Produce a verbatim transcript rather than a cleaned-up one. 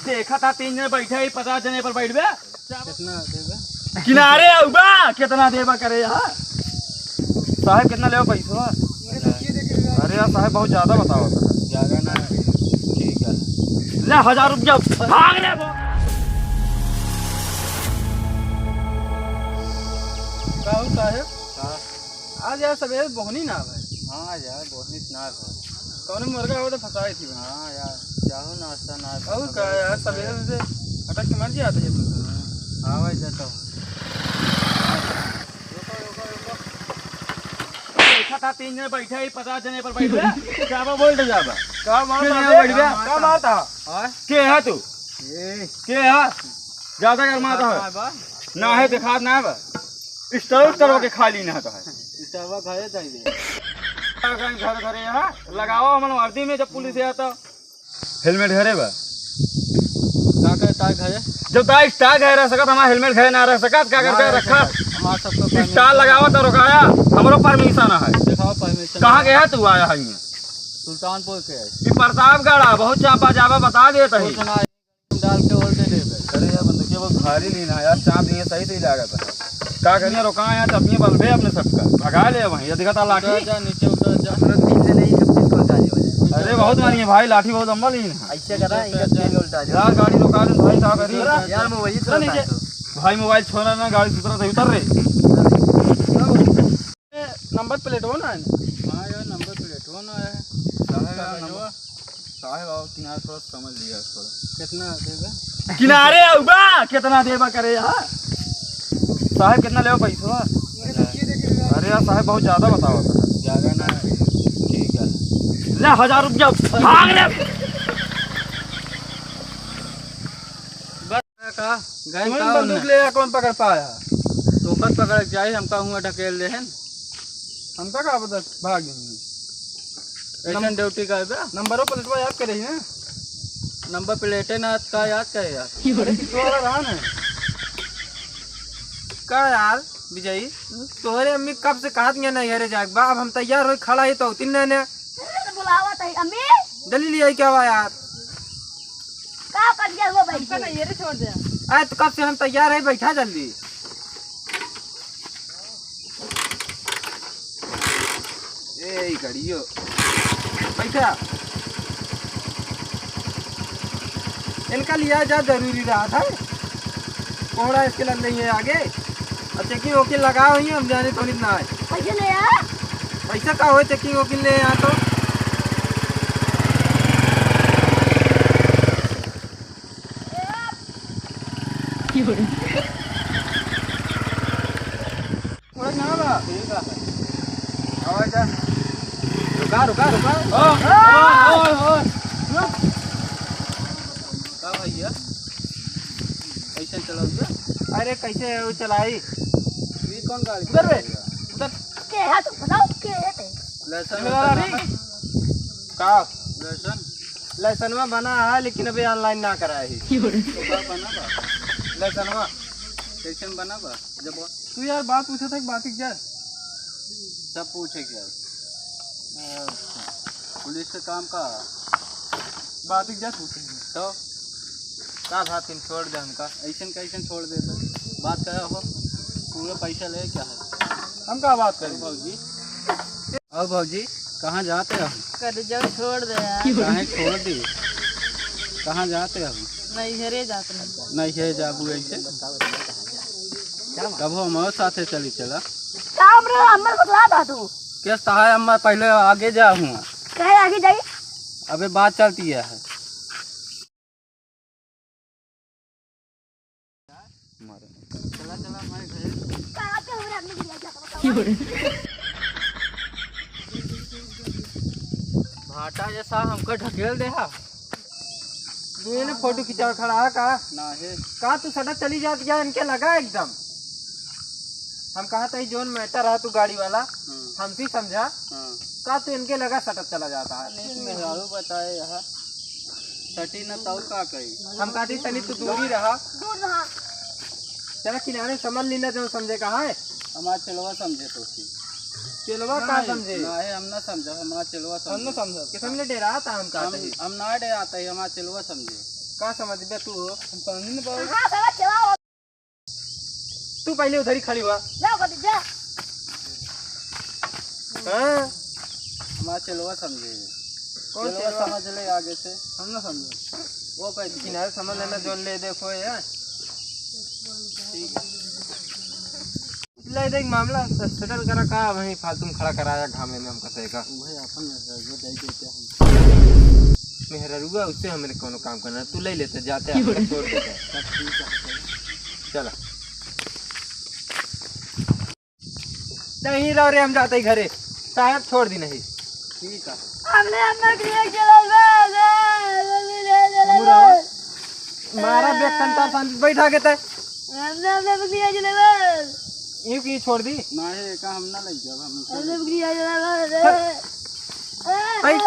देखा था तीन जने बैठे ही, पचास जने पर बैठबे। कितना देबे? किनारे आऊ बा, कितना देबा करे यहाँ? साहेब, कितना लेबा पैसा? अरे यार साहेब, बहुत ज्यादा बतावा था। ज्यादा ना है। ठीक है। ले, हजार रुपया भाग ले। का हो साहेब? हाँ। आज यार सबेरे बोहनी ना आवे। हाँ यार, बोहनी ना आवे। कौनो मुर्गा हो तो फंसाई थी। हाँ यार, चाहो नाश्ता ना आवे। और का यार, सबेरे से अटक के मर जाते हैं। हाँ, आवे जा तो। रुको, रुको, रुको। देखा था तीन जने बैठे ही, पचास जने पर बैठे। जाबा बोल दे जाबा। का मारता तीन जने है? बैठबे? का मारता? हाँ? के है तू? ये। के है? ज्यादा कर मारता है। ना है, दिखा ना है। स्टोव, स्टोव के खाली ना तो है। स्टोव खाए चाहिए। घर घरे यहाँ लगावा, हमन वर्दी में जब पुलिस आया तो। हेलमेट घरे बा। का कहता है घरे? जब ताई स्टार घरे रह सकत, हमारा हेलमेट घरे ना रह सकत, का करते रखा? हमारा सबको स्टार लगावा तो रुकाया, हमरो परमिशन है। दिखाओ परमिशन। कहाँ गया तू आया है ये? सुल्तानपुर के है। ई प्रतापगढ़ आ, बहुत चापा जावा बता देता है। कुछ ना। डाल के और दे देबे। अरे यार, बंदूकिया बहुत भारी लीन है यार, चाप दिए सही सही लागत है। का करिए, रोका है, चापियाँ बल्बे अपने सबका, भगा ले वहीं, ये दिखाता लाठी। उतर जा, नीचे उतर जा। अपना तीन से नहीं, सब तीन को उतार दिया जाए। अरे बहुत मारी है भाई, लाठी बहुत लंबा लीन है। ऐसे करा, इधर तीन को उतार दिया। यार गाड़ी रोका ले भाई, का करी? यार, मैं वही तो नीचे। भाई मोबाइल छोड़ा ना, गाड़ी से उतर, उतर रे। नंबर प्लेट हो ना? हाँ यार, नंबर प्लेट हो ना है। साहब यार, नंबर, साहब आओ किनारे, थोड़ा समझ लिया थोड़ा। कितना देबे? किनारे आऊ बा, कितना देबा करे यार? साहब कितना लेबा पैसा? अरे यार साहब, बहुत ज्यादा बतावा था। ज्यादा ना है। ठीक है। ले, हजार रुपया भाग ले। का? गए तुम्हें का बंदूक उन्हें? ले आया, कौन पकड़ पाया? तो कब पकड़ के आई, हमका हुआ ढकेल देहन। हमका का पता, भाग गई। ऐसन नम-, ड्यूटी का है बे? नंबरों प्लेटवा याद करे ही ना? नंबर प्लेटे ना याद का, याद का है यार? अरे, पिछुआ वाला रहा ना। का यार विजयी, तोहरे अम्मी कब से कहत नहीं है रे जाग बा, अब हम तैयार होई खड़ा ही तो तीन ने। बुलावत है अम्मी। जल्दी ले आई क्या हुआ यार? का कर दिया हुआ भाई? हमका नहीं, ये रे छोड़ दे। अरे तो कब से हम तैयार है, बैठा जल्दी। ए, ई गाड़ियो। बैठा। इनका लिया जा जरूरी रहा था। कोहड़ा इसके लग नहीं है आगे। अब चेकिंग वोकिंग लगा हुई है, हम जाने तो नहीं ना है। पैसे ले आ। पैसा का हो, चेकिंग वोकिंग ले आ तो। थोड़ा ना बा। ठीक है। आवा जा। रुका, रुका, रुका। ओ, ओ, ओ, ओ। रुक। का भैया? कैसे चलाऊ बे? अरे कैसे है वो चलाई? ये कौन गाड़ी उधर बे, चलाएगा? उधर। के है तू बताओ, के है ते? लाइसेंस मेरा वाला बना नहीं। है? का? लाइसेंस? लाइसेंसवा बना है लेकिन अभी online ना करा है। तो का बना बा? लाइसेंसवा। कैसे बना बा? जब तू यार बात पूछा था, बात ही क्या? सब पूछे क्या? अच्छा। पुलिस के काम का? बात ही क्या पूछे? तो? का बात, तुम छोड़ दे हमका। ऐसन कैसन छोड़ दे तो? बात करा हो, पूरा पैसा ले क्या है? हम का बात करें? भौजी। और भौजी, कहाँ जाते हो? कर जाओ, छोड़ दे यार। काहे छोड़ दी? कहाँ जाते हो? नैहरे जात रहे। नैहरे जाबू ऐसे? कब हमारे साथे चली चला? काम रे, हमें बतला दा तू। केस तहाय अम्मा पहले आगे जा हुआ। काहे आगे जाई? अबे बात चलती है। चला, चला हमारे घर। कहाँ पे हमरा आदमी गिरा गया था, बताओ। भाटा जैसा हमको ढकेल दे हा। दुए ने फोटो खिंचावे खड़ा है का? ना है। का तू सटा चली जात गया इनके लगा एकदम? हम कहा था, "ये जोन matter है तू गाड़ी वाला, हम्म। हमसे समझा।" हाँ। का तू इनके लगा सटा चला जाता है? नहीं, मेहरारू बताए यहाँ। सटी न तौ का कही? हम कहती, "तनी तू दूरी रहा।" दूर रहा। चला किनारे समझ ली ना, जो समझे कहा है। हमार चेलवा समझे तो थी। चेलवा का नहीं, समझे? नहीं, हम ना समझब, हमार चेलवा हम ना समझे। समझब। किसन ले डेरा था हम कहते हम, ही। हम ना डेराते ही, हमार चेलवा समझे। का समझ बे तू हो? हम समझ नहीं पाओ। हाँ, समझ चला। तू पहले उधर ही खड़ी हुआ। जा, कर जा। हाँ। हमारा चेलवा समझे। कौन चेलवा चेलवा? समझ ले आगे से। हम ना समझे। वो कह दी। किनारे समझ लेना, जोन ले देखो यार। ठीक है। ले देख मामला स-, सेटल करा का, वहीं फालतू में खड़ा कराया घामे में हमका सही का। वही अपन मेहरारुआ दे देते हम। मेहरारुआ उससे हमरे कोनो काम करना, तू ले लेते जाते, हमका छोड़ देते। तब ठीक है। चला। नहीं रहो रे, हम जाते ही घरे, साहब छोड़ दी नहीं। ठीक है। हमने, हमने के लिए चला बे, बे, बे, बे, बे, बे, बे। मारा बेग कंटार शांति बैठा के तय। हमने, हमने के लिए चला बे। यूं की छोड़ दी? नहीं, का हम ना ले जाब, हम हमने के लिए चला बे, बे। आई।